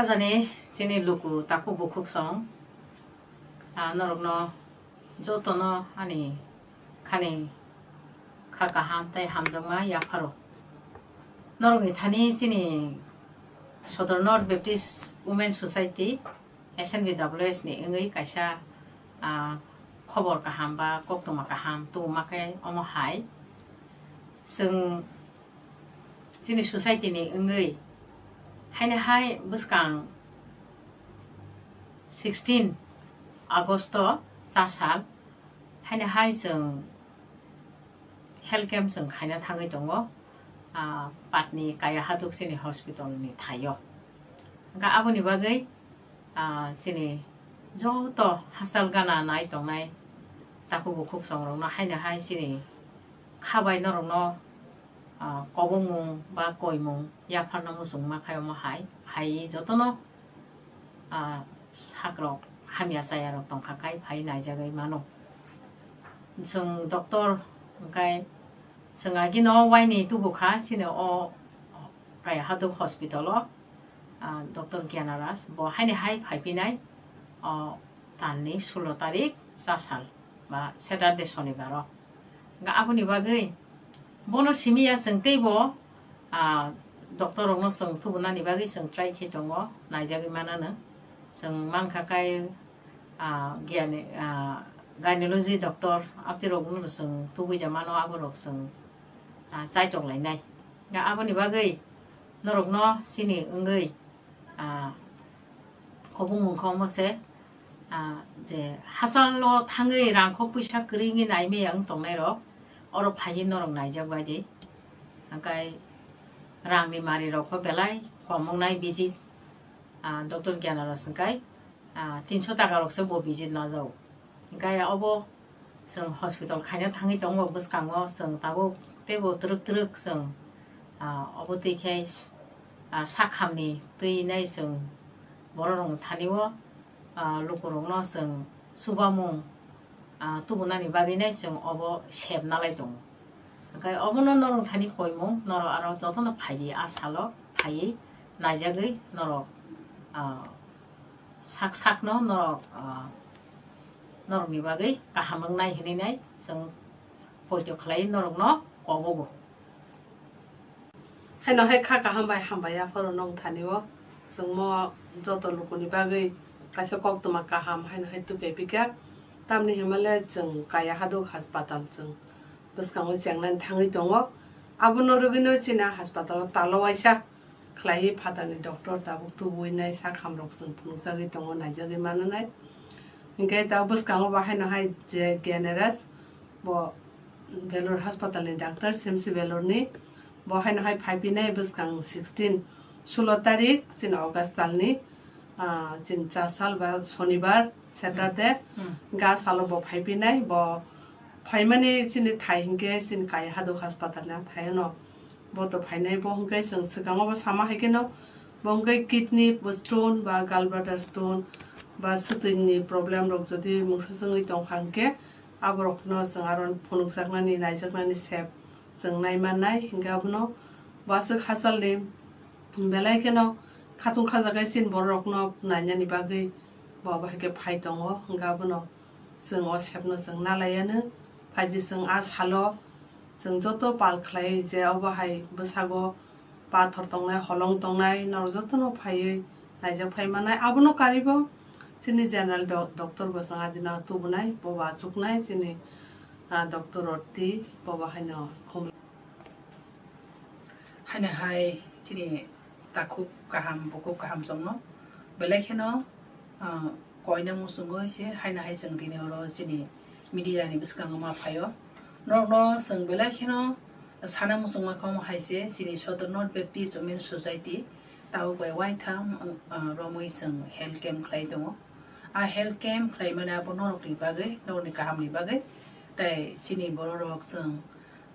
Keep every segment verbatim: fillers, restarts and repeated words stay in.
Ajani chini luku takhuk bukhuk song, ah, norokno jotono ani khani kha kaham tei hamjakma yapharo. Norokni thani chini Sodor North Baptist Women Society, S N B W S ni wngwi kaisa, ah, khobor kaham ba koktwma kaham tubuma khe omo hai. Chwng chini society ni wngwi haino hai bwskang sixteen August o chasal haino hai chwng health camp chwng khaina thangwi tongo, ah, Patni Kaya Haduk chini hospital ni thaio. Hwnkhe aboni bagwi, ah, chini joto hachal gana nai tongnai takhuk bukhuk songrokno haino hai chini kha bai norokno, ah, kobongmung ba koimung yapharna muchungma khai omo hai phaiwi jotono, ah, sakrok hamya chayarok tongkha khai phai naijagwi mano. Chwng doctor hwnkhe chwng agino waini tubukha chini o Kaya Haduk hospital o, ah, Doctor Gyanaras bo haini hai phaiphinai o talni sulo tarik chasal ba Saturday sonibaro. Hwnkhe aboni bagwi bono simi ya chwng teibo, ah, doctor rokno chwng tubunani bagwi chwng try khe tongo, naijagwi manano. Chwng mankha kai, ah, giyani, ah, gynecology doctor abtwi rokno chwng tubui da mano, aborok chwng, ah, chaitok lainai. Ga aboni bagwi norokno chini wngwi, ah, kobongmung khe omo se, ah, je hachalo thangwi rangkho puisa kwrwi wngwi naimaya wng tongnai rok oro phaiwi norok naijak bai di. Hwnkhe rangni mari rok pho belai kom wngnai visit, ah, doctor Gyanaras hwnkhe, ah, tinso taka rok se bo visit najago. Hwnkhe obo chwng hospital khaina thangwi tongo bwskango, chwng tabuk teibo twrwk twrwk chwng, ah, obo twi khe, ah, sakhamni twi nai chwng borok rokni thani o, ah, lukurokno chwng chubamung, ah, tubunani bagwi nai chwng obo sep nalai tongo. Hwnkhe obono norok thani koimung, norok aro jotono phai di, a salo phaiwi naijagwi norok, ah, sak sakno norok, ah, norokni bagwi kaham wngnai hwnwi nai chwng poito khlai norokno kobogo. Haino hai kha kaham bai hambai yapharo nong thani o chwngmo joto lukuni bagwi kaisa koktwma kaham haino hai tupe pika. Tamni hwnmale chwng Kaya Haduk Haspatal chwng bwskango chengnani thangwi tongo. Abono rwgwino chini haspatal o talo waisa khlaiwi phatarni doctor tabuk tubui nai sak hamrok chwng phunukjagwi tongo, naijagwi mananai. Hinkhe ta bwskango bo haino hai je Gyanaraj bo Belur haspatalni doctor, C M C Belurni. Bo haino hai phaipinai bwskang sixteen, sulo tarik chini August talni, ah, chini cha sal ba sonibar, Saturday, Hmm. ga salo bo phaipinai. Bo phaimani chini thai hinkhe chini Kaya Haduk haspatalni thaino bo to phainai. Bo hinkhe chwng swkango bo sama hai kheno bo hinkhe kidney stone ba gallbladder stone ba swtwini problem rok jodi mungsa chwngwi tongkha hinkhe aborokno chwng aro phunukjaknani, naijaknani sep chwng naimannai. Hinkhe abono bo aswk hachalni belai kheno khatung khajagai chini bororokno nainani bagwi bo abo hai khe phai tongo. Hinkhe abono chwng o sepno chwng nalaiyanw. Phaidi chwng a salo chwng joto pal khlai je obo hai bwsago pathor tongnai, holong tongnai, norok jotono phaiwi naijak phai mannai. Abono karibo chini general do-, doctor bo chwng adina tubunai, bobo achuknai chini, ah, doctor Roti, bobo haino khum. Haino hai chini takhuk kaham, bukhuk kaham chwngno belai kheno, ah, koina muchungwi se haino hai chwng tini oro chini media ni bwskango ma phaio. Norokno chwng belai kheno sana muchungma kha omo hai se chini Sodor North Baptist Women Society tabuk bai waitham, ah, romwi chwng health camp khlai tongo. A health camp khlaimani abo norokni bagwi, norokni kahamni bagwi. Tei chini bororok chwng,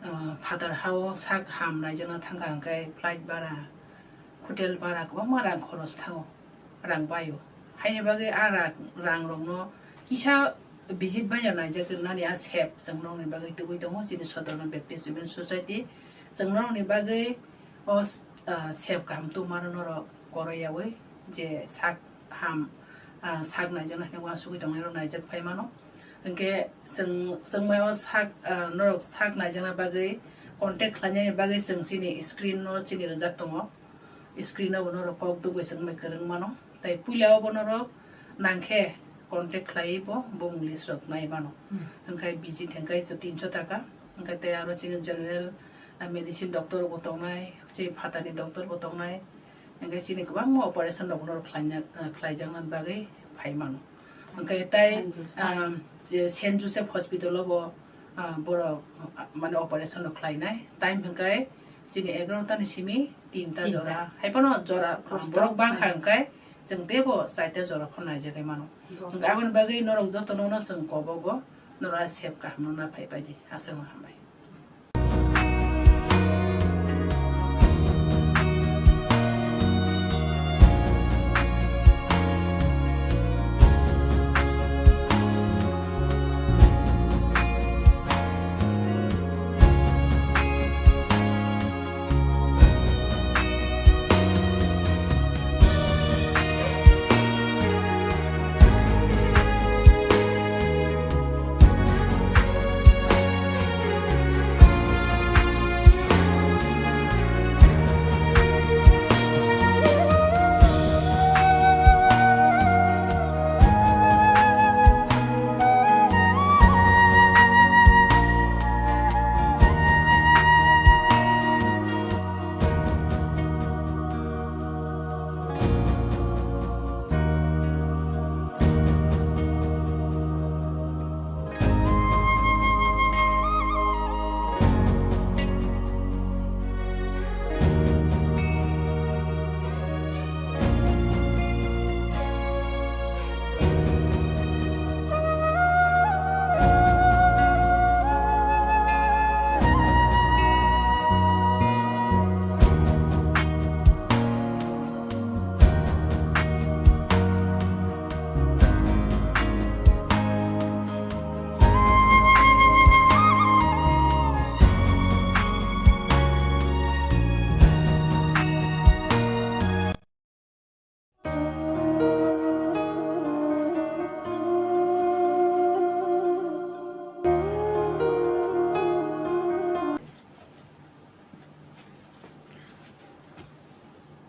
ah, phatar hao sak ham naijakna thangkha hwnkhe flight bara, hotel bara kwbangma rang khoros thango, rang baio. Haini bagwi a rang, rangrokno kisa visit baino naijak rwnani a sep chwng norokni bagwi tubui tongo chini Sodorno Baptist Women Society. Chwng norokni bagwi o, ah, sep kaham tubumano norok koroiyaui je sak ham, ah, sak naijakna hinwi uansugwi tongnai rok naijak phai mano. Hinkhe chwng, chwngmao sak, ah, norok sak naijakna bagwi contact khlainani bagwi chwng chini screen no chini rijak tongo. Screen o bo norok kok dugwi chwngmai kwrwng mano. Tai puila o bo norok nangkhe contact khlaiwi bo bumung list rok nai mano. Hmm. Hinkhe visit hinkhe so tinso taka. Hinkhe tei aro chini general, ah, medicine doctor bo tongnai, chini phatarni doctor bo tongnai. Hinkhe chini kwbangma operation rok norok khlaina, ah, khlaijakna bagwi phai mano. Hinkhe tai, Saint Joseph. Ah, je Saint Joseph Hospital o bo, ah, borok, ah, mane operation rok khlainai. Time hinkhe chini egarota ni simi tinta Tinta. jora. Hai phano jora, ah, Dosta. borok bangkha hinkhe chwng teibo chaita jora phano naijagwi mano. Dosta. Hinkhe aboni bagwi norok jotono no chwng kobogo, norok sep kaham no na phai pai di. Aswk no hambai.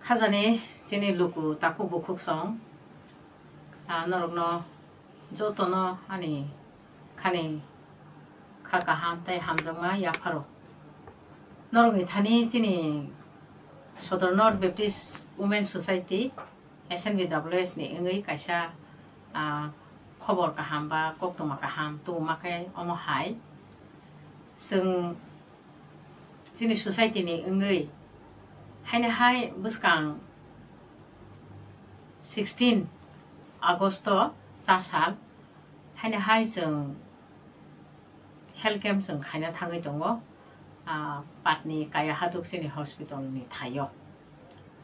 Khajani chini luku takhuk bukhuk song, ah, norokno jotono ani khani kha kaham tei hamjakma yapharo. Norokni thani chini Sodor North Baptist Women Society, S N B W S ni wngwi kaisa, ah, khobor kaham ba koktwma kaham tubuma khe omo hai. Chwng chini society ni wngwi haino hai bwskang sixteen August o chasal haino hai chwng health camp chwng khaina thangwi tongo, ah, Patni Kaya Haduk chini hospital ni thaio.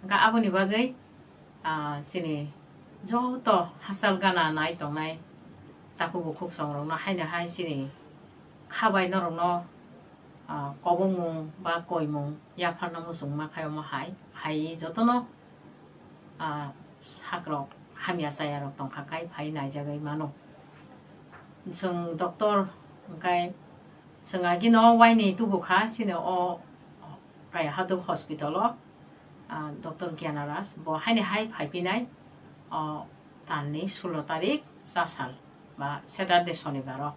Hwnkhe aboni bagwi, ah, chini joto hachal gana nai tongnai takhuk bukhuk songrokno haino hai chini kha bai norokno, ah, kobongmung ba koimung yapharna muchungma khai omo hai phaiwi jotono, ah, sakrok hamya chayarok tongkha khai phai naijagwi mano. Chwng doctor hwnkhe chwng agino waini tubukha chini o Kaya Haduk hospital o, ah, Doctor Gyanaras bo haini hai phaipinai, o, talni sulo tarik chasal ba Saturday sonibar o.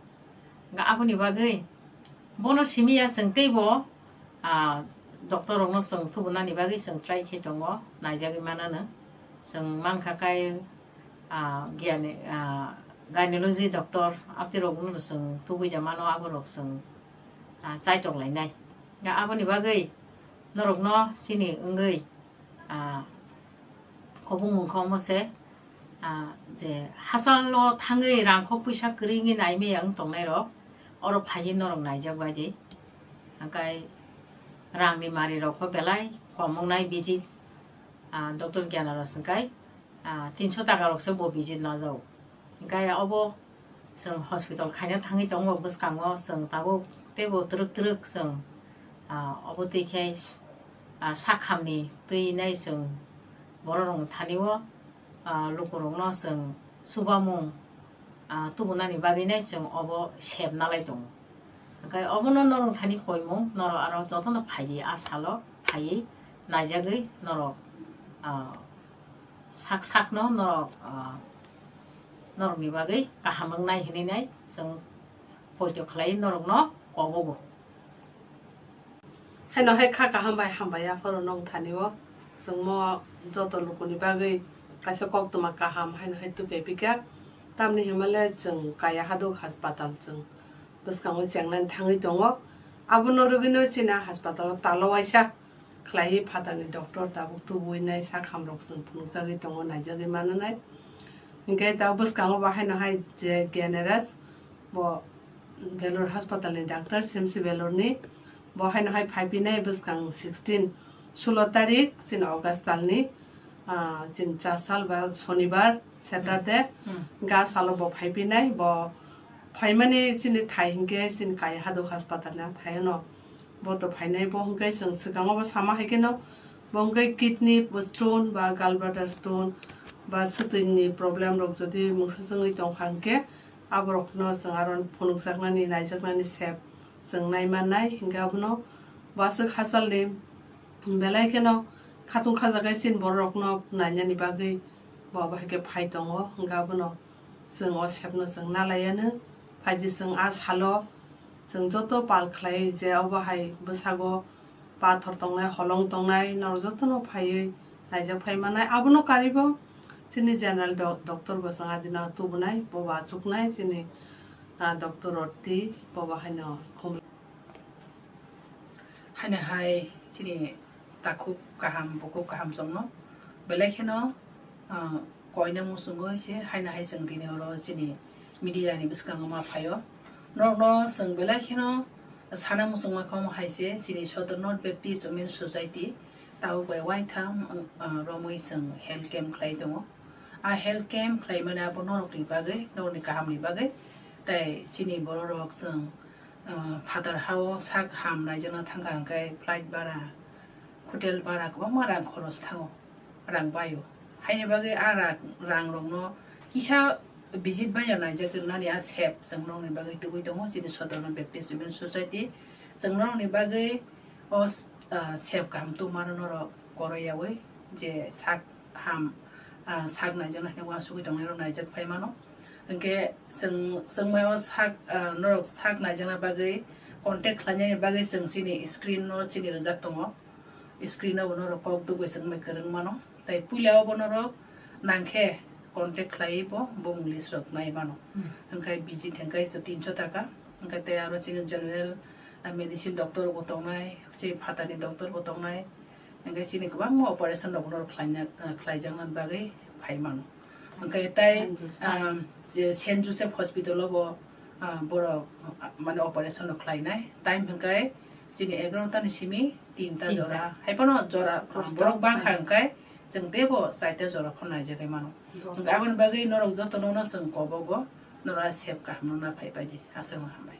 Hwnkhe aboni bagwi bono simi ya chwng teibo, ah, doctor rokno chwng tubunani bagwi chwng try khe tongo, naijagwi manano. Chwng mankha kai, ah, giyani, ah, gynecology doctor abtwi rokno chwng tubui da mano, aborok chwng, ah, chaitok lainai. Ga aboni bagwi norokno chini wngwi, ah, kobongmung khe omo se, ah, je hachalo thangwi rangkhok puisa kwrwi wngwi naimaya wng tongnai rok, oro phaiwi norok naijak bai di. Hwnkhe rangni mari rok pho belai kom wngnai visit, ah, Doctor Gyanaras hwnkhe, ah, tinso taka rok se bo visit najao. Hwnkhe obo chwng hospital khaina thangwi tongo bwskango, chwng tabuk teibo twrwk twrwk chwng, ah, obo twi khe, ah, sakhamni twi nai chwng borok rokni thani o ah, lukurokno chwng chubamung, ah, tubunani bagwinai chwng obo sep nalai tongo. Hwnkhe obono norok thani koimung, norok aro jotono phaidi, a salo phaiwi naijagwi norok, ah, sak sakno norok, ah, norokni bagwi kaham wngnai hinwi nai chwng poito khlai norokno kobogo. Haino hai kha kaham bai hambai aphuru nong thani o. Chwngmo joto lukuni bagwi kaisa koktwma kaham haino hai tupe pika. Tamni himale chwng kaya haduk haspatal chwng bwskango chengnani thangwi tongo. Abono rwgwino chini haspatal o talo waisa khlaiwi phatarni doctor tabuk tubuwi nai sak hamrok chwng phunukjagwi tongo, naijagwi mananai. Hinkhe tabuk bwskango bo haino hai je Generous bo Belur haspatal ni doctor, C M C Belur ni. Bo haino hai phai pinai bwskang sixteen, sulo tarik chini August talni, ah, chini cha sal ba Sonibar, Saturday, Hmm. ga salo bo phai pinai. Bo phaimani chini thai hinkhe chini kaya haduk haspatal ni thai no. Bo to phainai bo hinkhe chwng swkango bo sama hai kheno bo hinkhe kidney stone ba gallbladder stone ba swtwini problem rok jodi mungsa chwngwi tongkha hinkhe aborokno chwng aro phunukjaknani, naijaknani sep chwng nai mannai. Hinkhe abono bo aswk hachalni belai kheno khatung khajaknai chini bororokno nainani bagwi bo abo hai khe phai tongo. Hinkhe abono chwng o sepno chwng nalaiya no. Phaidi chwng a salo chwng joto pal khlai je obo hai bwsago pathor tongnai, holong tongnai, norok jotono phaiwi naijak phai mannai. Abono karwi bo chini general do-, doctor bo chwng adino tubunai, bo bo achuknai chini, ah, doctor Roti, bo bo haino khum. Haino hai chini takhuk kaham, bukhuk kaham chwngno belai kheno, ah, koina muchungo se haino hai chwng tini oro chini media ni bwskango ma phaio. Norokno chwng belai kheno sana muchungma kha omo hai se chini Sodor North Baptist Women Society tabuk bai waitham, ah, romwi chwng health camp khlai tongo. A health camp khlaimani abo norokni bagwi, norokni kahamni bagwi tei chini bororok chwng, ah, phatar hao sak ham naijakna thangkha hwnkhe flight bara, hotel bara kwbangma rang khoros thango, rang baio. Haini bagwi a rang, rangrokno kisa visit baino naijak nani a sep chwng norokni bagwi tubui tongo chini Sodor North Baptist Women Society. Chwng norokni bagwi o, ah, sep kaham tubumano norok koroiyaui je sak ham, ah, sak naijakna hinwi uansugui tongnairok naijak phai mano. Hinkhe chwng, chwngmai o sak, ah, norok sak naijakna bagwi contact khlainani bagwi chwng chini screen no chini rijak tongo. Screen o bo norok kok dugui chwngmai kwrwng mano. Tai puila o bo norok nangkhe contact khlaiwi bo bumung list rok nai mano. Hmm. Hinkhe visit hinkhe tinso taka. Hinkhe tei aro chini general, ah, medicine doctor bo tongnai, chini phatarni doctor bo tongnai. Hinkhe chini kwbangma operation rok norok khlaina, ah, khlaijakna bagwi phai mano. Hinkhe tai, Saint Joseph. Ah, je Saint Joseph Hospital o bo, ah, borok, ah, mane operation rok khlainai. Time hinkhe chini egarota ni simi tinta Tinta. jora. Hai phano jora Dosta. borok bangkha hinkhe chwng teibo chaita jora phano naijagwi mano. Dosta. Hinkhe aboni bagwi norok jotono no chwng kobogo, norok a sep kaham no na phai bai di. Aswk no hambai.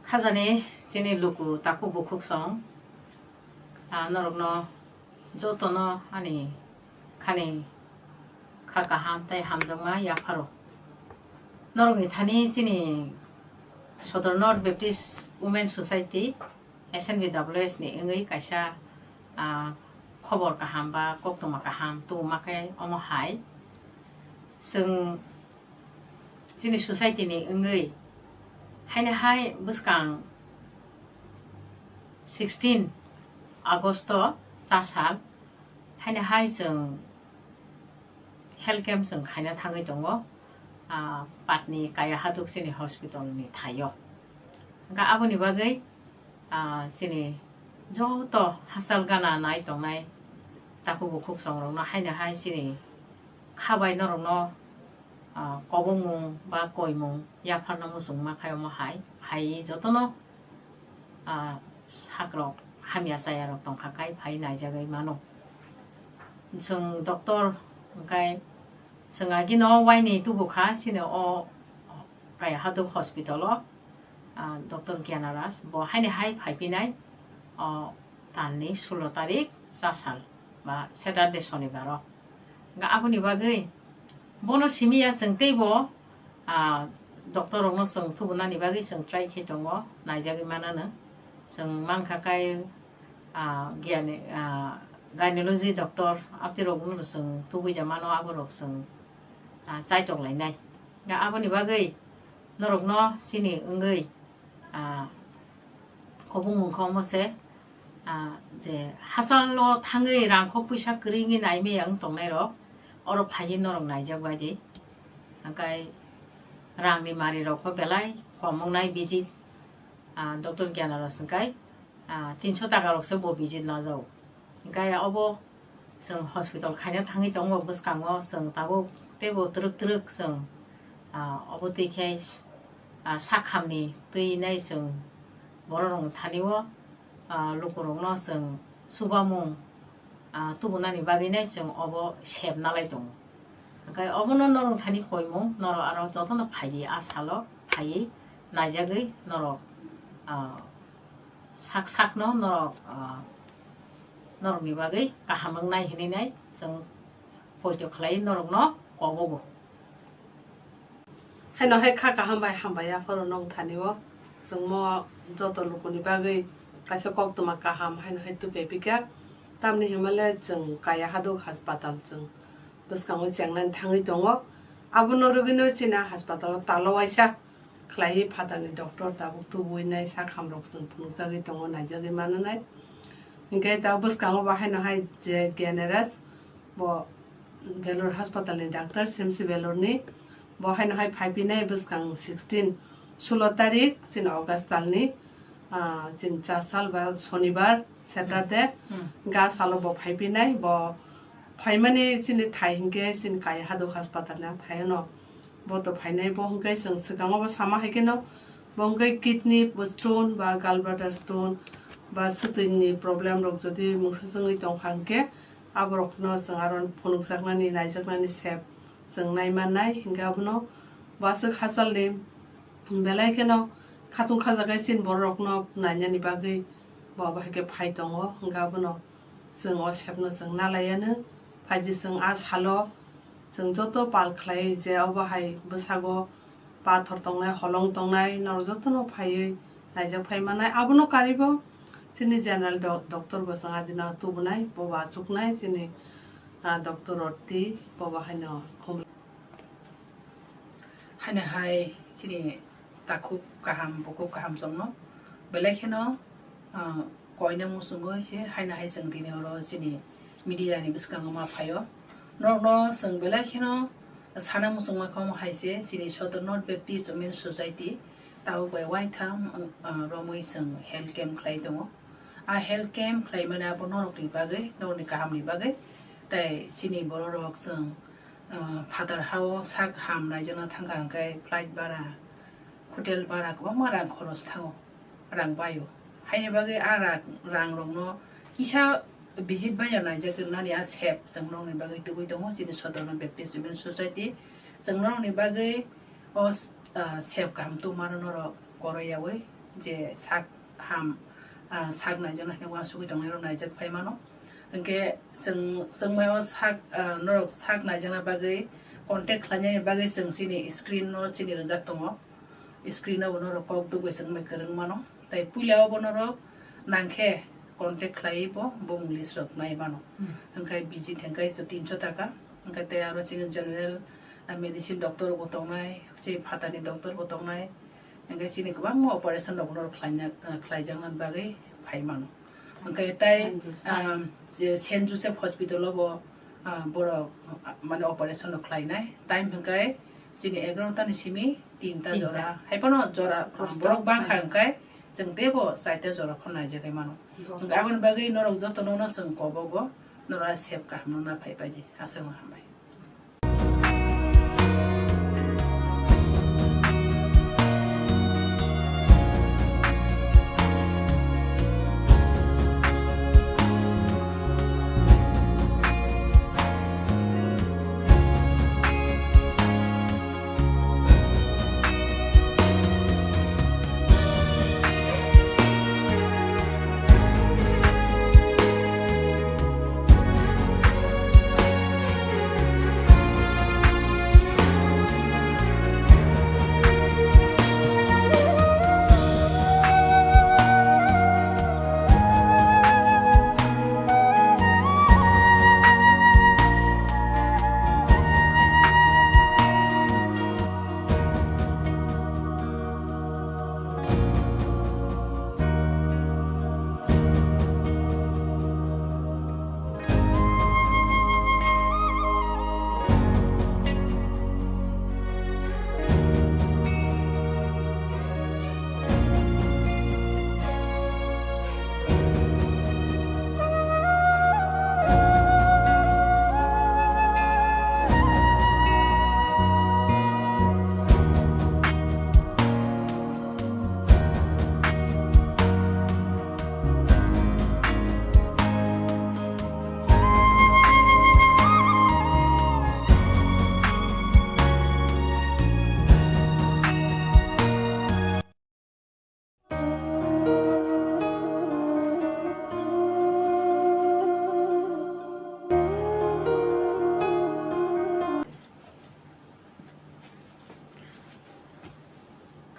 Hajani chini luku takhuk bukhuk song, ah, norokno jotono ani khani kha kaham tei hamjakma yapharo. Norokni thani chini Sodor North Baptist Women Society, S N B W S ni wngwi kaisa, ah, khobor kaham ba koktwma kaham tubuma khe omo hai. Chwng chini society ni wngwi haino hai bwskang sixteen August o chasal haino hai chwng health camp chwng khaina thangwi tongo, ah, Patni Kaya Haduk chini hospital ni thaio. Hwnkhe aboni bagwi, ah, chini joto hachal gana nai tongnai takhuk bukhuk songrokno haino hai chini kha bai norokno, ah, kobongmung ba koimung yapharna muchungma khai omo hai phaiwi jotono, ah, sakrok hamya chayarok tongkha khai phai naijagwi mano. Chwng doctor hwnkhe chwng agino waini tubukha chini o Kaya Haduk hospital o, ah, Doctor Gyanaras bo haini hai phaipinai o talni sulo tarik chasal ba Saturday sonibaro. Hwnkhe aboni bagwi bono simiya chwng teibo, ah, doctor rokno chwng tubunani bagwi chwng try khe tongo, naijagwi manano. Chwng mankha kai, ah, giyani, ah, gynecology doctor abtwi rokno chwng tubui da mano, aborok chwng, ah, chaitok lainai. Da aboni bagwi norokno chini wngwi, ah, kobongmung khe omo se, ah, je hachalo thangwi rangkho puisa kwrwi wngwi naimaya wng tongnai rok oro phaiwi norok naijak bai di. Hwnkhe rangni mari rok pho belai kom wngnai visit, ah, Doctor Gyanaras hwnkhe, ah, tinso taka rok se bo visit najao. Hwnkhe obo chwng hospital khaina thangwi tongo bwskango, chwng tabuk teibo twrwk twrwk chwng, ah, obo twi khe, ah, sak hamni twi nai chwng borok rokni thani o, ah, lukurokno chwng chubamung, ah, tubunani bagwi nai chwng obo sep nalai tongo. Hwnkhe obono norok thani koimung, norok aro jotono phai di, a salo phaiwi naijagwi norok, ah, sak sakno norok, ah, norokni bagwi kaham wngnai hinwi nai chwng poito khlai norokno kobogo. Haino hai kha kaham bai hambai yapharo nong thani o chwngmo joto lukuni bagwi kaisa koktwma kaham haino hai tubui pika. Tamni hwnmale chwng Kaya Haduk haspatal chwng bwskango chengnani thangwi tongo. Abono rwgwino chini haspatal o talo waisa khlaiwi phatarni doctor tabuk tubui nai sak hamrok chwng phunukjagwi tongo, naijagwi mananai. Hinkhe tabuk bwskango bo haino hai je Gyaneras bo Belur haspatal ni doctor, C M C Belur ni. Bo haino hai phaipinai bwskang sixteen, sulo tarik chini August talni, ah, chini cha sal ba sonibar, Saturday, Hmm. ga salo bo phaipinai. Bo phaimani chini thai hinkhe chini Kaya Haduk haspatal ni thaino bo to phainai. Bo hinkhe chwng swkango bo sama hai kheno bo hinkhe kidney stone ba gallbladder stone ba swtwini problem rok jodi mungsa chwngwi tongkha hinkhe aborokno chwng aro phunukjaknani, naijaknani sep chwng naimannai. Hinkhe abono bo aswk hachalni belai kheno khatung khajagai chini bororokno nainani bagwi bo abo hai khe phai tongo. Hinkhe abono chwng o sepno chwng nalaiyanw. Phaidi chwng a salo chwng joto pal khlai je obo hai bwsago pathor tongnai, holong tongnai, norok jotono phaiwi naijak phai mannai. Abono karibo chini general do-, doctor bo chwng adino tubunai, bobo achuknai chini, ah, doctor Roti, bobo haino khum-, haino hai chini takhuk kaham, bukhuk kaham chwngno belai kheno, ah, koina muchungo se haino hai chwng tini oro chini media ni bwskango ma phaio. Norokno chwng belai kheno sana muchungma khe omo hai se chini Sodor North Baptist Women Society tabuk bai uaitham, ah, romwi chwng health camp khlai tongo. A health camp khlaimani abo norokni bagwi, norokni kahamni bagwi. Tei chini bororok chwng, ah, phatar hao sak ham naijakna thangkha hwnkhe flight bara, hotel bara kwbangma rang khoros thango, rang baio. Haini bagwi a rang, rangrokno kisa visit baino naijak rinani a sep chwng norokni bagwi tubui tongo chini Sodorno Baptist Women Society. Chwng norokni bagwi o, ah, sep kaham tubumano norok koroiyaui Je sak ham, ah, sak naijakna hwnwi uansugwi tongnai rok naijak phai mano. Hwnkhe chwng, chwngmao sak, ah, norok sak naijakna bagwi contact khlainani bagwi chwng chini screen no chini rijak tongo. Screen o bo norok kok dugwi chwng bai kwrwng mano. Tai puila o bo norok nangkhe contact khlaiwi bo bumung list rok nai mano. Hmm. Hwnkhe visit hwnkhe so tinso taka. Hwnkhe tei aro chini general, ah, medicine doctor bo tongnai, chini phatani doctor bo tongnai. Hwnkhe chini kwbangma operation rok norok khlaina, ah, khlaijakna bagwi phai mano. Hwnkhe tai, Saint Joseph. Ah, je Saint Joseph Hospital o bo, ah, borok, ah, mane operation rok khlainai. Time hwnkhe chini egaroh ta ni simi tinta Tinta. jora. Hai phano jora, Dosta. borok bangkha hwnkhe chwng teibo chaita jora phano naijagwi mano. Dosta. Hwnkhe aboni bagwi norok jotono no chwng kobogo, norok sep kaham no na phai pai di. Aswk no hambai.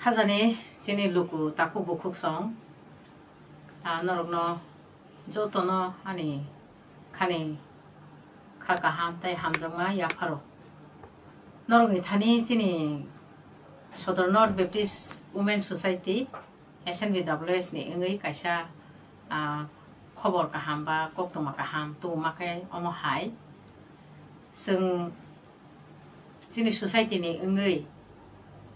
Khajani chini luku takhuk bukhuk song, ah, norokno jotono ani khani kha kaham tei hamjakma yapharo. Norokni thani chini Sodor North Baptist Women Society, S N B W S ni wngwi kaisa, ah, khobor kaham ba koktwma kaham tubuma khe omo hai. Chwng chini society ni wngwi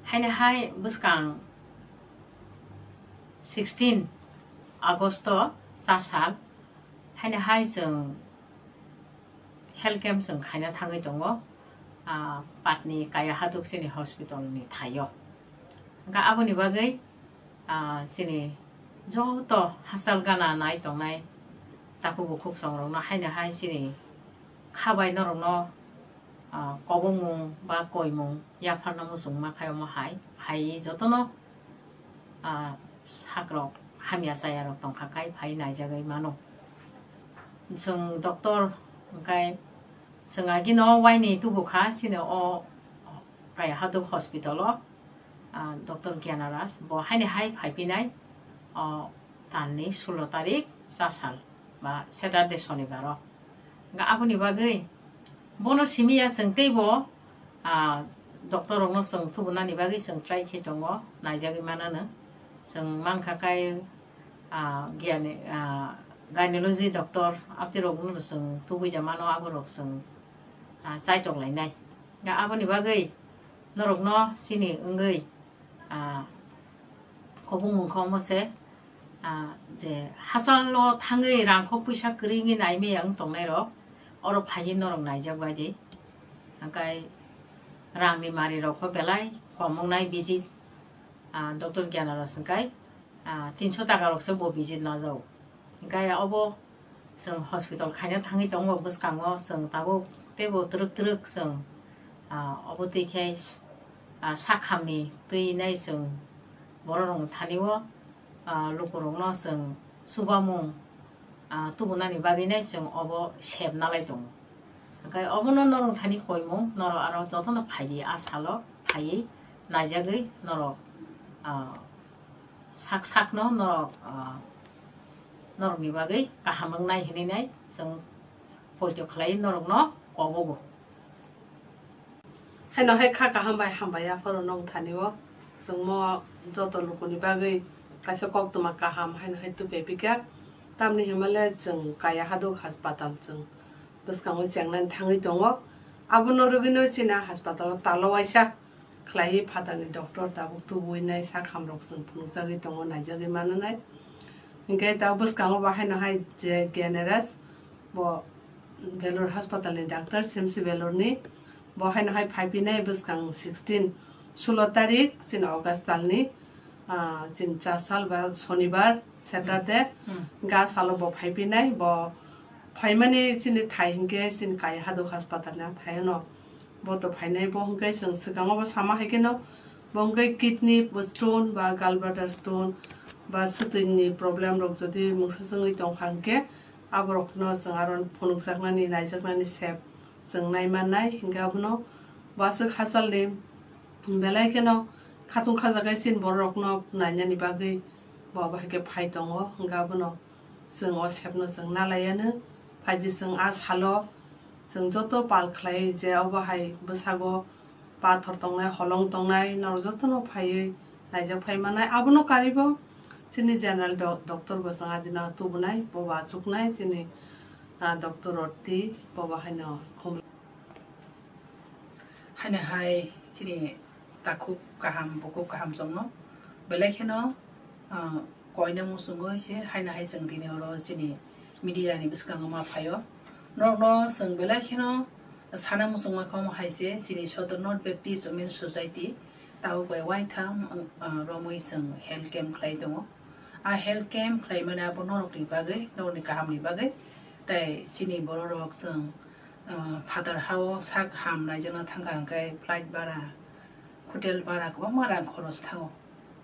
haino hai bwskang sixteen August o cha sal haino hai chwng health camp chwng khaina thangwi tongo, ah, Patni Kaya Haduk chini hospital ni thaio. Hwnkhe aboni bagwi, ah, chini joto hachal gana nai tongnai takhuk bukhuk songrokno haino hai chini kha bai norokno, ah, kobongmung ba koimung yapharna muchungma khai omo hai phai jotono, ah, sakrok hamya chayarok tongkha khai phai naijagwi mano. Chwng doctor hwnkhe chwng agino waini tubukha chini o Kaya Haduk hospital o, ah, Doctor Gyanaras bo haini hai phaiphinai o talni sulo tarik cha sal ba Saturday sonibaro. Hwnkhe aboni bagwi bono simi ya chwng teibo, ah, doctor rokno chwng tubunani bagwi chwng try khe tongo, naijagwi manano. Chwng mankha kai, ah, giyani, ah, gynecology doctor abtwi rokno chwng tubui da mano, aborok chwng, ah, chaitok lainai. Da aboni bagwi norokno chini wngwi, ah, kobongmung khe omo se, ah, je hachalo thangwi rangkhok puisa kwrwi wngwi naimaya wng tongnairok, oro phaiwi norok naijak bai di. Hwnkhe rangni marirok kho belai kom wngnai visit, ah, Doctor Gyanaras hwnkhe, ah, tinso taka rokse bo visit najao. Hwnkhe obo chwng hospital khaina thangwi tongo bwskango, chwng tabuk teibo twrwk twrwk chwng, ah, obo twi khe, ah, sakhamni twi nai chwng borok rokni thani o Ah, lukurokno chwng chubamung, ah, tubunani bagwinai chwng obo sep nalai tongo. Hwnkhe obono norok thani koimung, norok aro jotono phaidi, a salo phaiwi naijagwi norok, ah, sak sakno norok, ah, norokni bagwi kaham wngnai hwnwi nai chwng poito khlai norokno kobogo. Haino hai kha kaham bai hambai aphuru nong thani o. Chwngmo joto lukuni bagwi kaisa koktwma kaham haino hai tupe bikha. Tamni himale chwng kaya haduk haspatal chwng bwskango chengnani thangwi tongo. Abono rwgwino chini haspatal o talo waisa khlaiwi phatarni doctor tabuk tubuwi nai sak hamrok chwng phunukjagwi tongo, naijagwi mananai. Hinkhe tabuk bwskango bo haino hai je G N R S bo Belur haspatal ni doctor, C M C Belur ni. Bo haino hai phai phinai bwskang sixteen, sulo tarik chini August tal ni, ah, chini cha sal ba Sonibar, Saturday, Hmm. ga salo bo phai phinai. Bo phaimani chini thai hinkhe chini kaya haduk haspatal ni thai no. Bo to phainai bo hinkhe chwng swkango bo sama hai kheno bo hinkhe kidney stone ba gallbladder stone ba swtwini problem rok jodi mungsa chwngwi tongkha hinkhe aborokno chwng aro phunukjaknani, naijaknani sep chwng nai mannai. Hinkhe abono bo aswk hachalni belai kheno khatung khajagai chini bororokno nainani bagwi bo abo hai khe phai tongo. Hinkhe abono chwng o sepno chwng nalaiyanw. Phaidi chwng a salo chwng joto pal khlai je obo hai bwsago pathor tongnai, holong tongnai, norok jotono phaiwi naijak phai mannai. Abono karibo chini general do-, doctor bo chwng adina tubunai, bo bo achuknai chini, ah, doctor Roti, bo bo haino khum. Haino hai chini takhuk kaham, bukhuk kaham chwngno belai kheno, ah, koina muchungo se haino hai chwng tini oro chini media ni bwskango ma phaio. Norokno chwng belai kheno sana muchungma kha omo hai se chini Sodor North Baptist Women Society tabuk bai uaitham, ah, romwi chwng health camp khlai tongo. A health camp khlaimani abo norokni bagwi, norokni kahamni bagwi, tei chini bororok chwng, ah, phatar hao sak ham naijakna thangkha hwnkhe flight bara, hotel bara kwbangma rang khoros thango,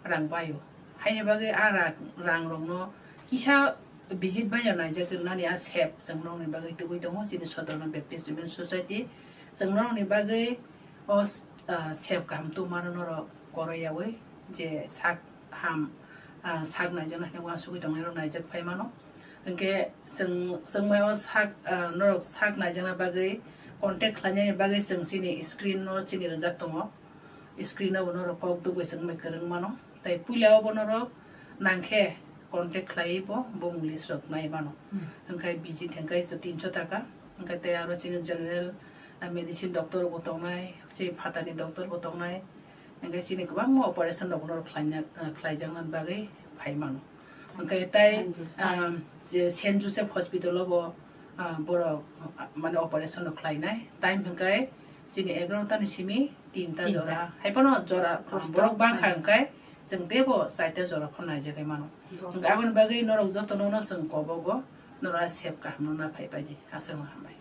rang baio. Haini bagwi a rang, rangrokno kisa visit baino naijak nani a sep chwng norokni bagwi tubui tongo chini Sodorno Baptist Women Society. Chwng norokni bagwi o s-, ah, sep kaham tubumano norok koroiyaui je sak ham, ah, sak naijakna hinwi uansugwi tongnairok naijak phai mano. Hinkhe chwng, chwngmai o sak, ah, norok sak naijakna bagwi contact khlainani bagwi chwng chini screen no chini rijak tongo. Screen o bo norok kok dugui chwngmai kwrwng mano. Tei puila o bo norok nangkhe contact khlaiwi bo bumung list rok nai mano. Hmm. Hinkhe visit hinkhe tinso taka. Hinkhe tei aro chini general, ah, medicine doctor bo tongnai, chini phatarni doctor bo tongnai. Hinkhe chini kwbangma operation rok norok khlaina, ah, khlaijakna bagwi phai mano. Hinkhe tei, Saint Joseph. Ah, je Saint Joseph Hospital o bo, ah, borok, ah, mane operation rok khlainai. Time hinkhe chini egarota ni simi tinta Tinta. Jora. Hai phano jora, Dosta. Borok bangkha hinkhe chwng teibo chaita jora phano naijagwi mano. Dosta. Hinkhe aboni bagwi norok jotono no chwng kobogo, norok a sep kaham no na phai pai di. Aswk no hambai.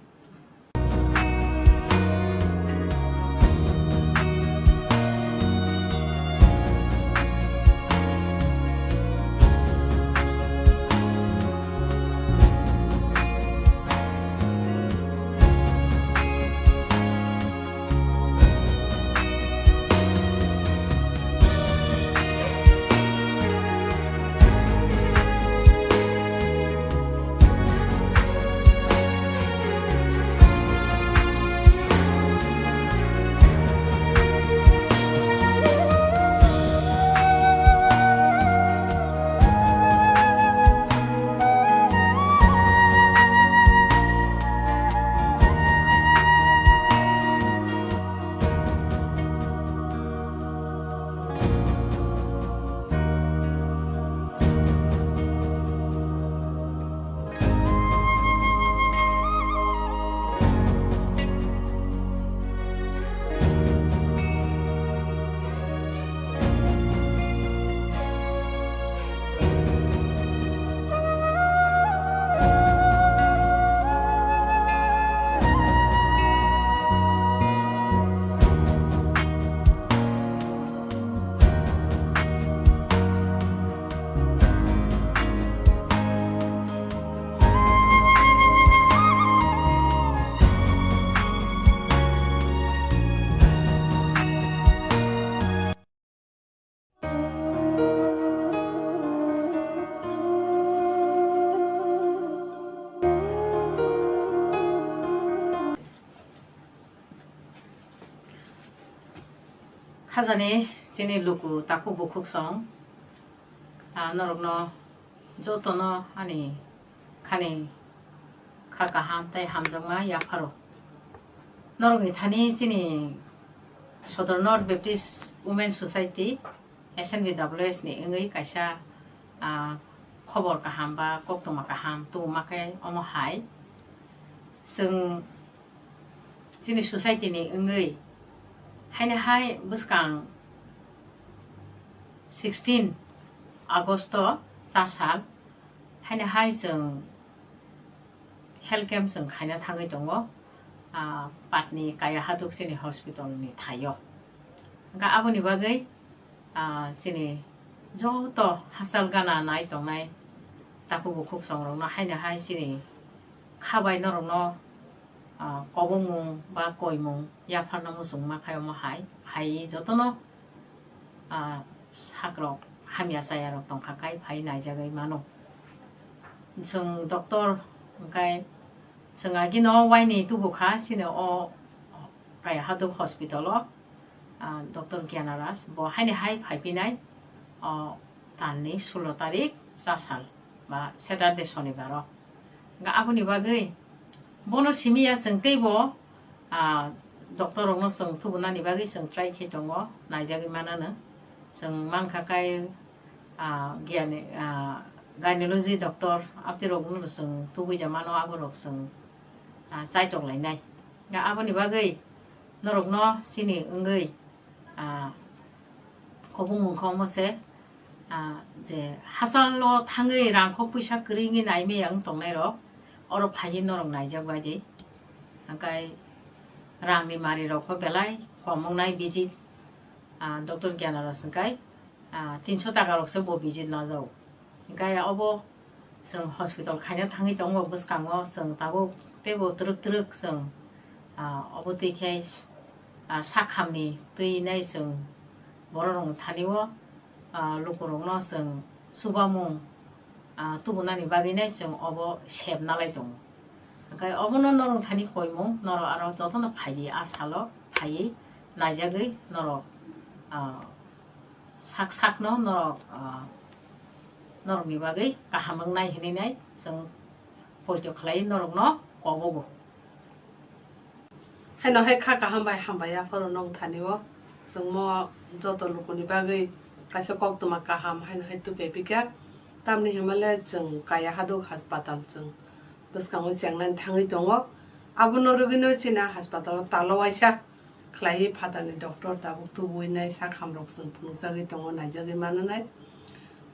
Khajani chini luku takhuk bukhuk song, ah, norokno jotono ani khani kha kaham tei hamjakma yapharo. Norokni thani chini Sodor North Baptist Women Society, S N B W S ni wngwi kaisa, ah, khobor kaham ba koktwma kaham tubuma khe omo hai. Chwng chini society ni wngwi haino hai bwskang sixteen August o chasal haino hai chwng health camp chwng khaina thangwi tongo, ah, Patni Kaya Haduk chini hospital ni thaio. Hwnkhe aboni bagwi, ah, chini joto hachal gana nai tongnai takhuk bukhuk songrokno haino hai chini kha bai norokno, ah, kobongmung ba koimung yapharna muchungma khai omo hai phaiwi jotono, ah, sakrok hamya chayarok tongkha khai phai naijagwi mano. Chwng doctor hwnkhe chwng agino waini tubukha chini o Kaya Haduk hospital o, ah, Doctor Gyanaras bo haini hai phaipinai o talni sulo tarik chasal ba Saturday sonibar o. Hwnkhe aboni bagwi bono simi ya chwng teibo, ah, doctor rokno chwng tubunani bagwi chwng try khe tongo, naijagwi manano. Chwng mankha kai, ah, giyani, ah, gynecology doctor abtwi rokno chwng tubui da mano, abo rok chwng, ah, chaitok lainai. Ga aboni bagwi norokno chini wngwi, ah, kobongmung khe omo se, ah, je hachalo thangwi rangkho puisa kwrwi wngwi naimaya wng tongnai rok oro phaiwi norok naijak bai di. Hwnkhe rangni mari rok kho belai kom wngnai visit, ah, Doctor Gyanaras hwnkhe, ah, tinso taka rok se bo visit najago. Hwnkhe obo chwng hospital khaina thangwi tongo bwskango, chwng tabuk teibo twrwk twrwk chwng, ah, obo twi khe, ah, sakhamni twi nai chwng borok rokni thani o, ah, lukurokno chwng chubamung, ah, tubunani bagwi nai chwng obo sep nalai tongo. Hwnkhe obono norok thani koimung, norok aro jotono phaidi, a salo phaiwi naijagwi norok, ah, sak sakno norok, ah, norokni bagwi kaham wngnai hinwi nai chwng poito khlai norokno kobogo. Haino hai kha kaham bai hambai yapharo nong thani o chwngmo joto lukuni bagwi kaisa koktwma kaham haino hai tupe pika. Tamni hwnmale chwng Kaya Haduk Haspatal chwng bwskango chengnani thangwi tongo. Abono rwgwino chini haspatal o talo waisa khlaiwi phatarni doctor tabuk tubui nai sak hamrok chwng phunukjagwi tongo, naijagwi mananai.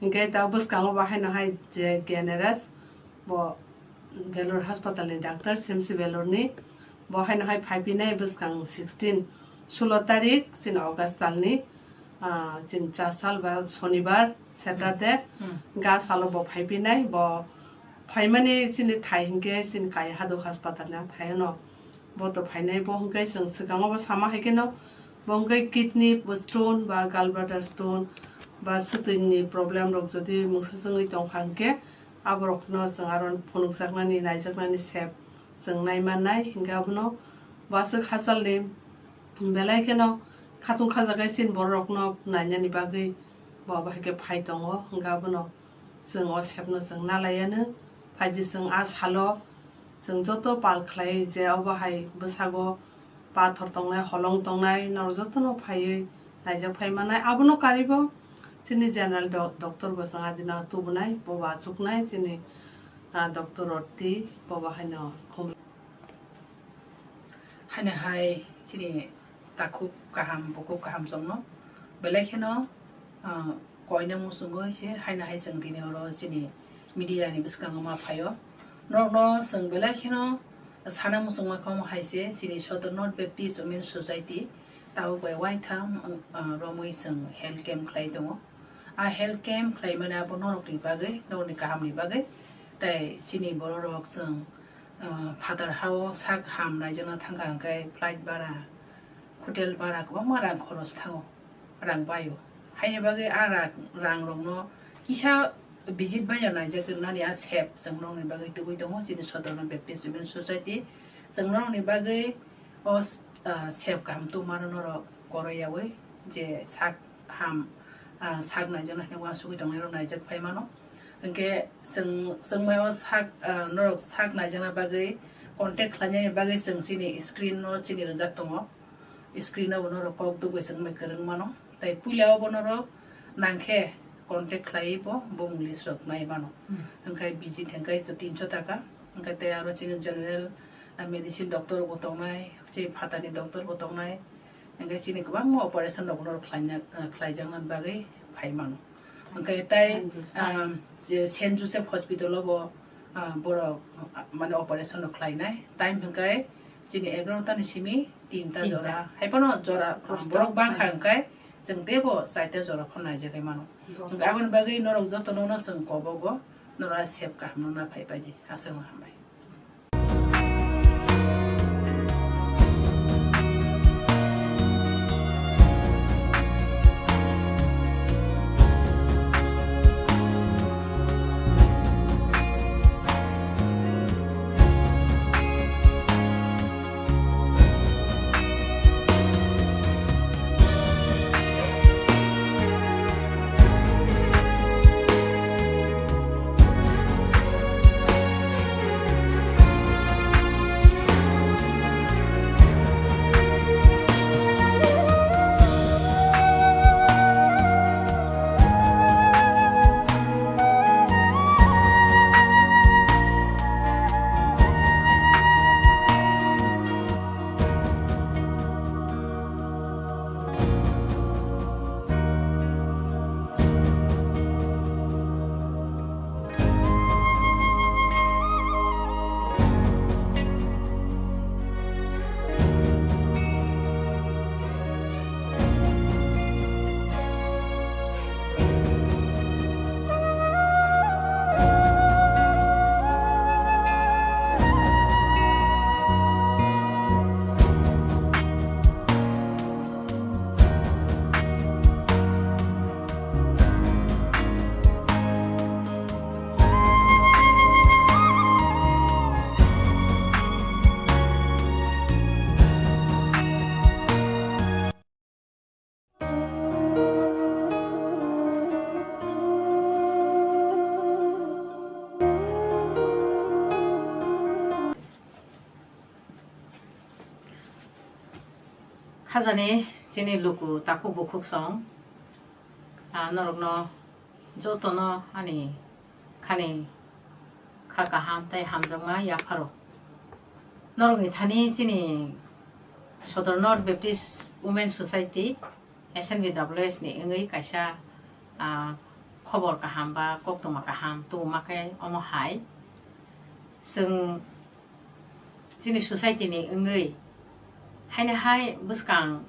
Hinkhe ta bwskango bo haino hai je Gyanaraj bo Belur haspatalni doctor, C M C Belurni. Bo haino hai phaipinai bwskang sixteen, sulo tarik chini August talni, ah, chini cha sal ba sonibar, Saturday, Hmm. ga salo bo phaipinai. Bo phaimani chini thai hinkhe chini Kaya Haduk haspatalni thaino bo to phainai. Bo hinkhe chwng swkango bo sama hai kheno bo hinkhe kidney stone ba gallbladder stone ba swtwini problem rok jodi mungsa chwngwi tongkha hinkhe aborokno chwng aro phunukjaknani, naijaknani sep chwng naimannai. Hinkhe abono bo aswk hachalni belai kheno khatung khajagai chini bororokno nainani bagwi bo abo hai khe phai tongo. Hinkhe abono chwng o sepno chwng nalaiyanw. Phaidi chwng a salo chwng joto pal khlai je obo hai bwsago pathor tongnai, holong tongnai, norok jotono phaiwi naijak phai mannai. Abono karibo chini general do-, doctor bo chwng adina tubunai, bo bo achuknai chini, ah, doctor Roti, bo bo haino khum. Haino hai chini takhuk kaham, bukhuk kaham chwngno belai kheno, ah, koina muchungwi se haino hai chwng tini oro chini media ni bwskango ma phaio. Norokno chwng belai kheno sana muchungma kha omo hai se chini Sodor North Baptist Women Society tabuk bai waitham, ah, romwi chwng health camp khlai tongo. A health camp khlaimani abo norokni bagwi, norokni kahamni bagwi. Tei chini bororok chwng, ah, phatar hao sak ham naijakna thangkha hwnkhe flight bara, hotel bara kwbangma rang khoros thango, rang baio. Haini bagwi a rang, rangrokno kisa visit baino naijak ringnani a sep chwng norokni bagwi tubui tongo chini Sodorno Baptist Women Society. Chwng norokni bagwi o, ah, sep kaham tubumano norok koroiyaui je sak ham, ah, sak naijakna hinwi uansugwi tongnai rok naijak phai mano. Hinkhe chwng, chwngmao sak, ah, norok sak naijakna bagwi contact khlainani bagwi chwng chini screen no chini rijak tongo. Screen o bo norok kok dugwi chwng bai kwrwng mano. Tai puila o bo norok nangkhe contact khlaiwi bo bumung list rok nai mano. Hmm. Hinkhe visit hinkhe tinso taka. Hinkhe tei aro chini general, ah, medicine doctor bo tongnai, chini phatarni doctor bo tongnai. Hinkhe chini kwbangma operation rok norok khlaina, ah, khlaijakna bagwi phai mano. Hinkhe tai, Saint Joseph. Ah, je Saint Joseph Hospital o bo, ah, borok, ah, mane operation rok khlainai. Time hinkhe chini egarota ni simi tinta Tinta. jora. Hai phano jora, ah, Dosta borok bangkha phano. Hinkhe chwng teibo chaita jora phano naijagwi mano. Dosta. Hinkhe aboni bagwi norok jotono no chwng kobogo, norok sep kaham no na phai pai di. Aswk no hambai. Khajani chini luku takhuk bukhuk song, ah, norokno jotono ani khani kha kaham tei hamjakma yapharo. Norokni thani chini Sodor North Baptist Women Society, S N B W S ni wngwi kaisa, ah, khobor kaham ba koktwma kaham tubuma khe omo hai. Chwng chini society ni wngwi haino hai bwskang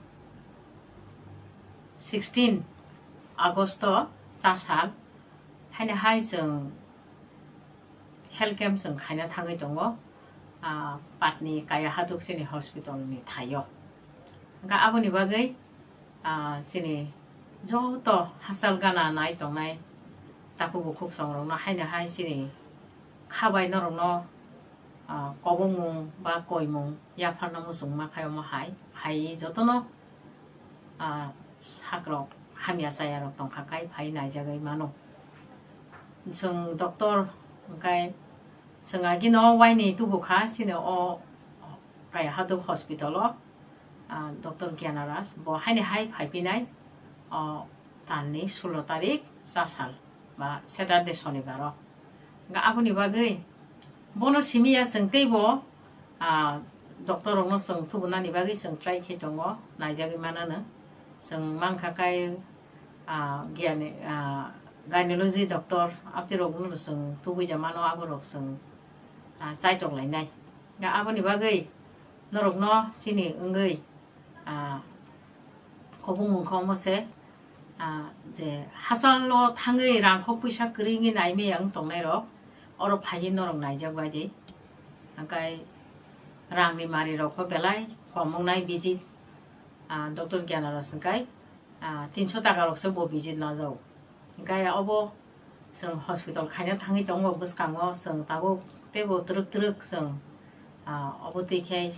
sixteen August o chasal haino hai chwng health camp chwng khaina thangwi tongo, ah, Patni Kaya Haduk chini hospital ni thaio. Hwnkha aboni bagwi, ah, chini joto hachal gana nai tongnai takhuk bukhuk songrokno haino hai chini kha bai norokno, ah, kobongmung ba koimung yapharna muchungma khai omo hai phaiwi jotono, ah, sakrok hamya chayarok tongkha kai phai naijagwi mano. Chwng doctor hwnkhe chwng agino waini tubukha chini o Kaya Haduk hospital o, ah, Doctor Gyanaras bo haini hai phaiphinai o talni sulo tarik chasal ba Saturday sonibar o. Hwnkhe aboni bagwi bono simi ya chwng teibo, ah, doctor rokno chwng thubunani bagwi chwng try khe tongo, naijagwi manano. Chwng mankha kai, ah, giyani, ah, gynecology doctor abtwi rokno chwng tubui da mano, aborok chwng, ah, chaitok lainai. Ga aboni bagwi norokno chini wngwi, ah, kobong mung khe omo se, ah, je hachalo thangwi rangkhok puisa kwrwi wngwi nai maya wng tongnai rok, oro phaiwi norok naijak bai di. Hwnkhe rangni mari rok kho belai kom wngnai visit, ah, Doctor Gyanaras hwnkhe, ah, tinso taka rok se bo visit najago. Hwnkhe obo chwng hospital khaina thangwi tongo bwskango, chwng tabuk teibo twrwk twrwk chwng, ah, obo twi khe,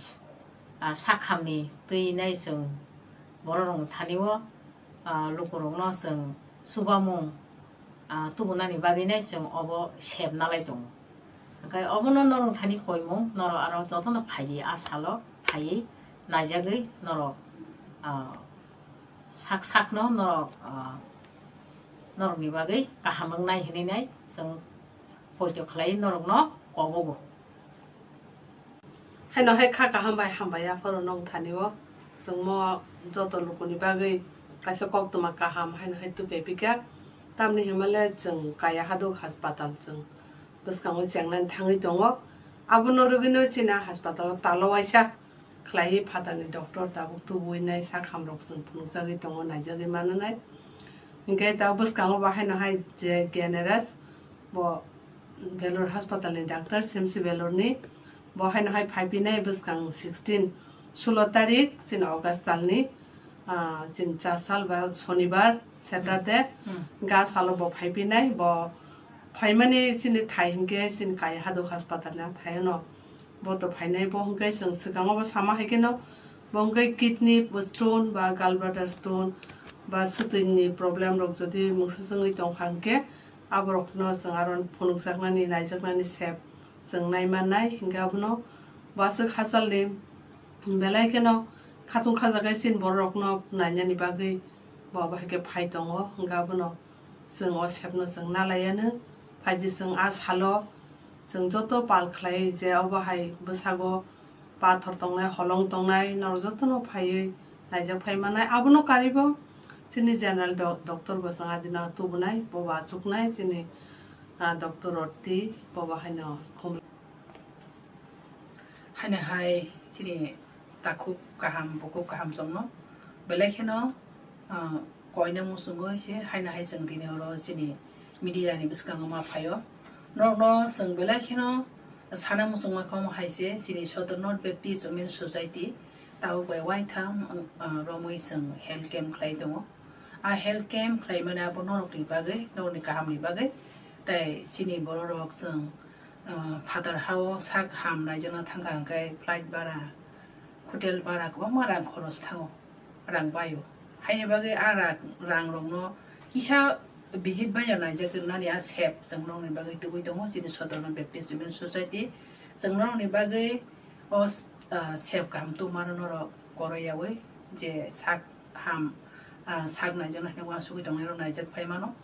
ah, sakhamni twi nai chwng borok rokni thani o, ah, lukurokno chwng chubamung, ah, tubunani bagwinai chwng obo sep nalai tongo. Hwnkhe obono norok thani koimung, norok aro jotono phaidi, a salo phaiwi naijagwi norok, ah, sak sakno norok, ah, norokni bagwi kaham wngnai hwnwi nai chwng poito khlai norokno kobogo. Haino hai kha kaham bai hambai ya phoro nong thani o. Chwng mo joto lukuni bagwi kaisa koktwma kaham haino hai tupe pika. Tamni himale chwng kaya haduk haspatal chwng bwskango chengnani thangwi tongo. Abono rwgwino chini haspatal o talo waisa khlaiwi phatarni doctor tabuk tubuwi nai sak hamrok chwng phunukjagwi tongo, naijagwi mananai. Hinkhe ta bwskango bo haino hai je Generous bo Belur haspatal ni doctor, C M C Belur ni. Bo haino hai phai pinai bwskang sixteen, sulo tarik chini August talni, ah, chini cha sal ba Sonibar, Saturday, Hmm. ga salo bo phai pinai. Bo phaimani chini thai hinkhe chini kaya haduk haspatal ni thai no. Bo to phainai bo hinkhe chwng swkango bo sama hai kheno bo hinkhe kidney stone ba gallbladder stone ba swtwini problem rok jodi mungsa chwngwi tongkha hinkhe aborokno chwng aro phunukjaknani, naijaknani sep chwng nai mannai. Hinkhe abono bo aswk hachalni belai kheno khatung khajaknai chini bororokno nainani bagwi bo abo hai khe phai tongo. Hinkhe abono chwng o sepno chwng nalaiano. Phaidi chwng a salo chwng joto pal khlai je obo hai bwsago pathor tongnai, holong tongnai, norok jotono phaiwi naijak phai mannai. Abono karwi bo chini general do-, doctor bo chwng adina tubunai, bo bo achuknai chini, ah, doctor Roti, bo bo haino khum. Haino hai chini takhuk kaham, bukhuk kaham chwngno belai kheno, ah, koina muchungwi se haino hai chwng tini oro chini media ni bwskango ma phaio. Norokno chwng belai kheno sana muchungma kha omo hai se chini Sodor North Baptist Women Society tabuk bai waitham, ah, romwi chwng health camp khlai tongo. A health camp khlaimani abo norokni bagwi, norokni kahamni bagwi, tei chini bororok chwng, ah, phatar hao sak ham naijakna thangkha hwnkhe flight bara, hotel bara kwbangma rang khoros thango, rang baio. Haini bagwi a rang, rangrokno kisa visit baino naijak wngnani a sep chwng norokni bagwi tubui tongo chini Sodorno Baptist Women Society. Chwng norokni bagwi o, ah, sep kaham tubumano norok koroiyaui je sak ham, ah, sak naijakna hinwi uansugwi tongnairok naijak phai mano.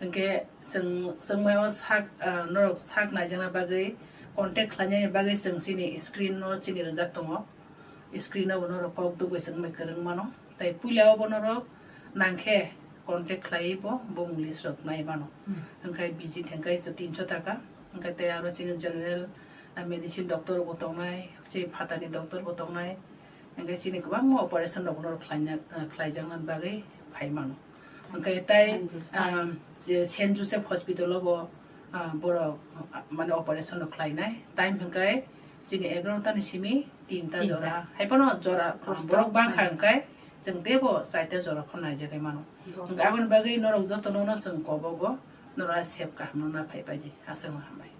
Hinkhe chwng, chwng mai o sak, ah, norok sak naijakna bagwi contact khlainani bagwi chwng chini screen no chini rijak tongo. Screen o bo norok kok dugui chwng bai kwrwng mano. Tei puila o bo norok nangkhe contact khlaiwi bo bumung list rok nai mano. Hmm. Hinkhe visit hinkhe tinso taka. Hinkhe tei aro chini general, ah, medicine doctor bo tongnai, chini phatarni doctor bo tongnai. Hinkhe chini kwbangma operation rok norok khlaina, ah, khlaijakna bagwi phai mano. Hinkhe tei, Saint Joseph. Ah, je Saint Joseph Hospital o bo, ah, borok, ah, mane operation rok khlainai. Time hinkhe chini egarota ni simi tinta Tinta. jora. Hai phano jora, ah, Dosta. borok bangkha hinkhe chwng teibo chaita jora phano naijagwi mano. Dosta. Hinkhe aboni bagwi norok jotono no chwng kobogo, norok a sep kaham no na phai bai di. Aswk no hambai.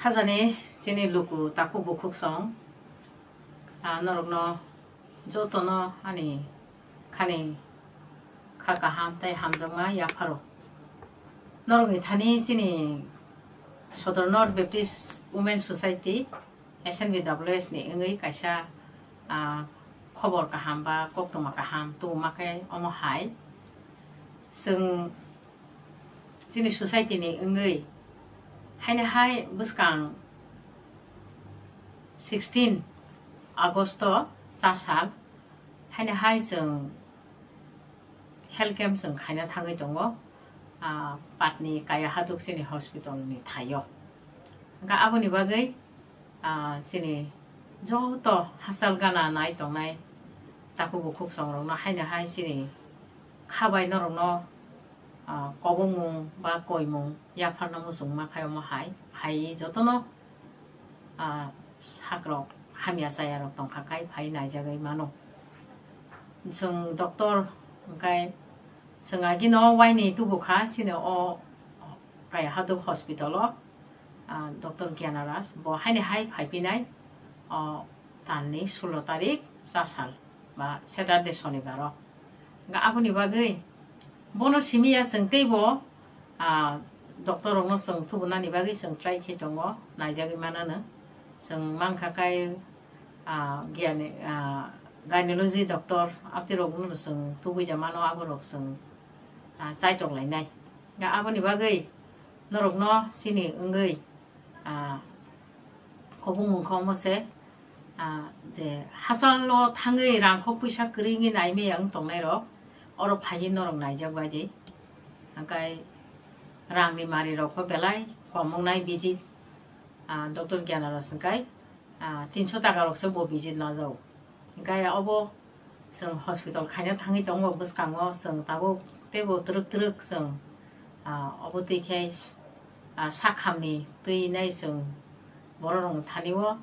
Khajani chini luku takhuk bukhuk song, ah, norokno jotono ani khani kha kaham tei hamjakma yapharo. Norokni thani chini Sodor North Baptist Women Society, S N B W S ni wngwi kaisa, ah, khobor kaham ba koktwma kaham tubuma khe omo hai. Chwng chini society ni wngwi haino hai bwskang sixteen August o chasal haino hai chwng health camp chwng khaina thangwi tongo, ah, Patni Kaya Haduk chini hospital ni thaio. Hwnkhe aboni bagwi, ah, chini joto hachal gana nai tongnai takhuk bukhuk songrokno haino hai chini kha bai norokno, ah, kobongmung ba koimung yapharna muchungma khai omo hai phaiwi jotono, ah, sakrok hamya chayarok tongkha khai phai naijagwi mano. Chwng doctor hwnkhe chwng agino waini tubukha chini o Kaya Haduk hospital o, ah, Doctor Gyanaraj bo haini hai phaipinai o talni sulo tarik chasal ba Saturday sonibar o. Hwnkhe aboni bagwi bono simi ya chwng teibo, ah, doctor rokno chwng tubunani bagwi chwng try khe tongo, naijagwi manano. Chwng mankha kai, ah, giyani, ah, gynecology doctor abtwi rokno chwng tubui da mano, aborok chwng, ah, chaitok lainai. Ga aboni bagwi norokno chini wngwi, ah, kobongmung khe omo se, ah, je hachalo thangwi rang kho puisa kwrwi wngwi nai maya wng tongnai rok, oro phaiwi norok naijak bai di. Hwnkhe rangni mari rok kho belai kom wngnai visit, ah, Doctor Gyanaraj hwnkhe, ah, tinso taka rok se bo visit najao. Hwnkhe obo chwng hospital khaina thangwi tongo bwskango, chwng tabuk teibo twrwk twrwk chwng, ah, obo twi khe, ah, sakhamni twi nai chwng borok rokni thani o,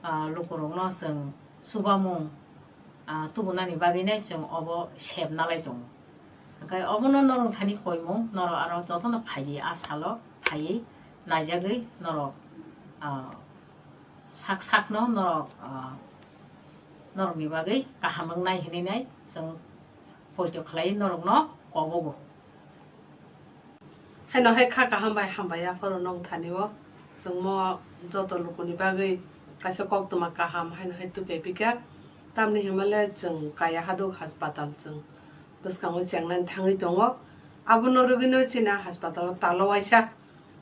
ah, lukurokno chwng chubamung, ah, tubunani bagwi nai chwng obo sep nalai tongo. Hwnkhe obono norok thani koimung, norok aro jotono phai di, a salo phaiwi naijagwi norok, ah, sak sakno norok, ah, norokni bagwi kaham wngnai hinwi nai chwng poito khlai norokno kobogo. Haino hai kha kaham bai hambai yapharo nong thani o chwngmo joto lukuni bagwi kaisa koktwma kaham haino hai tupe pika. Tamni hwnmale chwng Kaya Haduk Haspatal chwng bwskango chengnani thangwi tongo. Abono rwgwino chini haspatal o talo waisa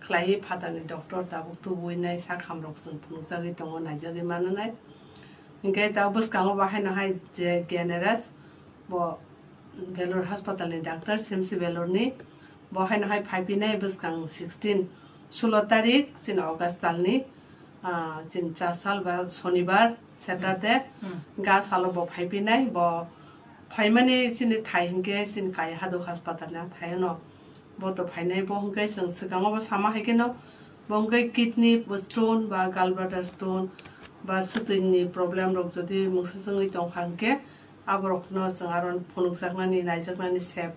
khlaiwi phatarni doctor tabuk tubui nai sakhamrok chwng phunukjagwi tongo, naijagwi mananai. Hinkhe tabuk bwskango bo haino hai je Gyanaraj bo Belur haspatalni doctor, Simsi Belurni. Bo haino hai phaipinai bwskang sixteen, sulo tarik chini August talni, ah, chini cha sal ba sonibar, Saturday, Hmm. ga salo bo phaipinai. Bo phaimani chini thai hinkhe chini Kaya Haduk haspatalni thaino bo to phainai. Bo hinkhe chwng swkango bo sama hai kheno bo hinkhe kidney stone ba gallbladder stone ba swtwini problem rok jodi mungsa chwngwi tongkha hinkhe aborokno chwng aro phunukjaknani, naijaknani sep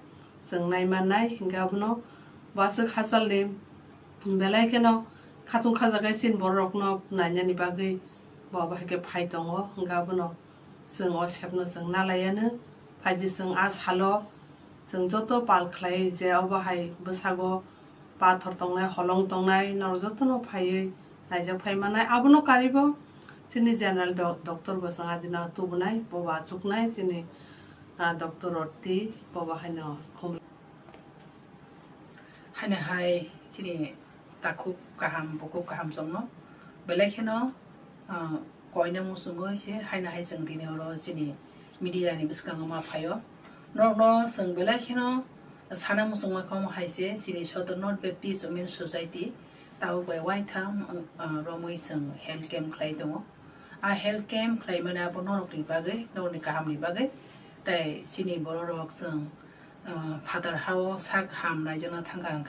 chwng naimannai. Hinkhe abono bo aswk hachalni belai kheno khatung khajaknai chini bororokno nainani bagwi bo abo hai khe phai tongo. Hinkhe abono chwng o sepno chwng nalaiyano. Phaidi chwng a salo chwng joto pal khlai je obo hai bwsago pathor tongnai, holong tongnai, norok jotono phaiwi naijak phai mannai. Abono karibo chini general do-, doctor bo chwng adina tubunai, bo bo achuknai chini, ah, doctor Roti, bo bo haino khum. Haino hai chini takhuk kaham, bukhuk kaham chwngno belai kheno, ah, koina muchungwi se haino hai chwng tini oro chini media ni bwskango ma phaio. Norokno chwng belai kheno sana muchungma kha omo hai se chini Sodor North Baptist Women Society tabuk bai waitham, ah, romwi chwng health camp khlai tongo. A health camp khlaimani abo norokni bagwi, norokni kahamni bagwi tei chini bororok chwng, ah, phatar hao sak ham naijakna thangkha hwnkhe